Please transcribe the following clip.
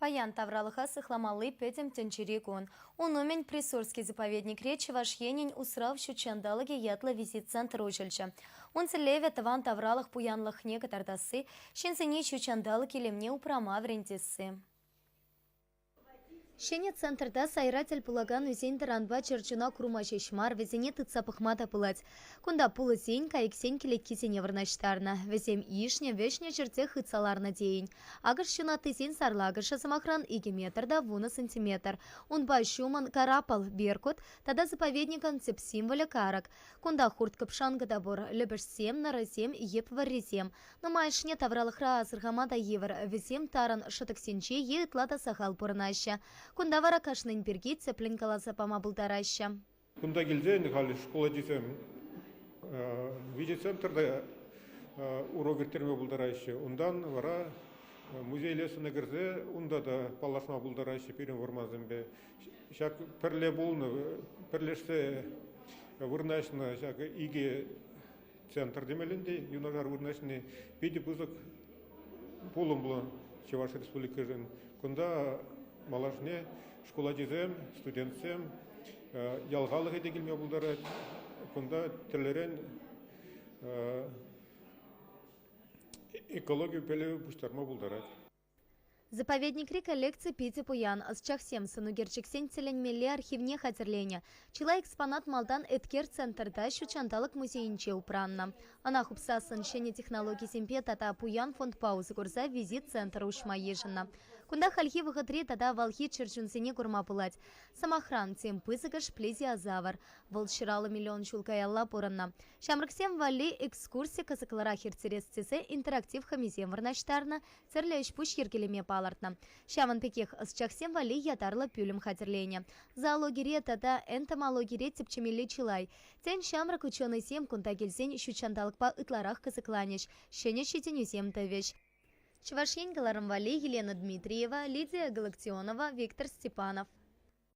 Паян тавралӑха сыхламалли пӗтӗм тӗнчери кун. Ун умӗн Присурский заповедникре Чӑваш Енӗн усрав ҫутҫанталӑкӗ ятлӑ визит-центр уҫӑлчӗ. Ун тӗллевӗ тӑван тавралӑх пуянлӑхне кӑтартасси, ҫынсене ҫутҫанталӑк илемне упрама вӗрентесси. Ҫӗнӗ центрта сайра тӗл пулакан ӳсен-тӑранпа чӗрчуна курма ҫеҫ мар, вӗсене тытса пӑхма та пулать. Кунта пулӑсен, кайӑксен кӗлеткисене вырнаҫтарнӑ. Вӗсем ишнӗ, вӗҫнӗ ҫӗрте хытса ларнӑ тейӗн. Акӑш ҫунаттисен сарлакӑшӗ, сӑмахран, 2 метр та 10 сантиметр. Унпа ҫумӑн караппӑл, беркут тата заповедникӑн тӗп символӗ карӑк. Кунта хурт-кӑпшанкӑ та пур, лӗпӗшсем, нӑрӑсем, йӗп вӑррисем. Нумайӑшне тавралӑхра асӑрхама та йывӑр, вӗсем тарӑн шӑтӑксенче е ытла та сахал пурӑнаҫҫӗ. Кунта вара кашнин пирки тӗплӗн каласа пама пултараҫҫӗ. Кунта килсен халь шкул ачисем видеоцентрта урок ирттерме пултараҫҫӗ. Унтан вара музей лесне кӗрсе унта та паллашма пултараҫҫӗ пирӗн вӑрмансемпе. Ҫак пӗрле пулнӑ, пӗрлешсе вырнаҫнӑ ҫак икӗ центр темелле ӗнтӗ, юнашар вырнаҫни питӗ пысӑк пулӑмлӑ Чӑваш Республикишӗн. Кунта малашне шкул ачисем, студентсем, ял халӑхӗ те килме пултарать. Кунта тӗрлӗрен экологи пӗлӗвӗ пуҫтарма пултарать. Заповедникри коллекци питӗ пуян. Ӑсчахсем сӑнӳкерчӗксен тӗлӗнмелле архивне хатӗрленӗ. Чылай экспонат малтан Эткер центрта ҫут ҫанталӑк музейӗнче упраннӑ. Ӑна хупсассӑн ҫӗнӗ технологисемпе тата пуян фондпа усӑ курса визит-центр уҫма йышӑннӑ. Кунта хальхи вӑхӑтри тата авалхи чӗрчунсене курма пулать. Сӑмахран, тем пысӑкӑш плезиозавр. Вӑл 150 миллион ҫул каялла пурӑннӑ. Ҫамрӑксем валли экскурси кӑсӑклӑрах ирттерес тесе интерактив хӑмисем вырнаҫтарнӑ, тӗрлӗ ӗҫ-пуҫ йӗркелеме палӑртнӑ. Ҫавӑн пекех ӑсчахсем валли ятарлӑ пӳлӗм хатӗрленӗ. Зоологире тата энтомологире тӗпчемелли чылай. Тен, ҫамрӑк ученӑйсем кунта килсен ҫутҫанталӑкпа ытларах кӑсӑкланӗҫ, ҫӗнӗ ҫитӗнӳсем тӑвӗҫ. Чӑваш Ен кӑларӑм валли Елена Дмитриева, Лидия Галактионова, Виктор Степанов.